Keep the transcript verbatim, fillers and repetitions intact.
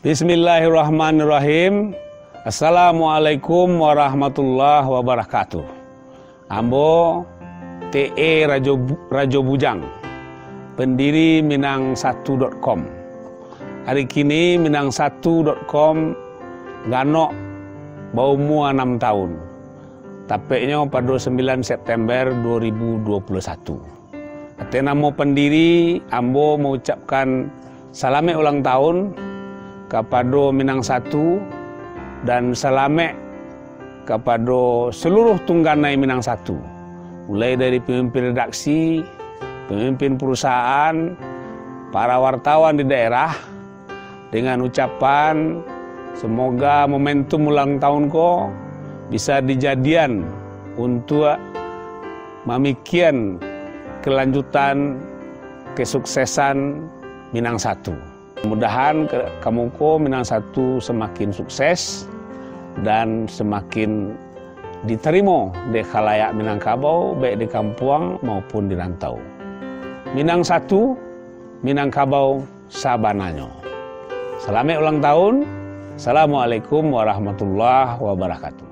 Bismillahirrahmanirrahim. Assalamualaikum warahmatullahi wabarakatuh. Ambo T E Rajo, Rajo Bujang, pendiri Minang Satu dot com. Ari kini Minang Satu dot com ganok baumua anam tahun, tapeknyo pado sembilan September dua ribu dua puluh satu. Ateh namo pendiri, ambo maucapkan salamaik ulang tahun kapado Minang Satu dan salamaik kapado saluruh tungganai Minang Satu, mulai dari pamimpin redaksi, pamimpin perusahaan, para wartawan di daerah, dengan ucapan, semoga momentum ulang tahun ko bisa dijadian untuak mamikian kelanjutan kesuksesan Minang Satu. Mudahan ke-, kamuko Minang Satu semakin sukses dan semakin ditarimo dek khalayak Minangkabau, baik di kampuang maupun di rantau. Minang Satu, Minangkabau sabananyo. Salamaik ulang tahun. Assalamualaikum warahmatullahi wabarakatuh.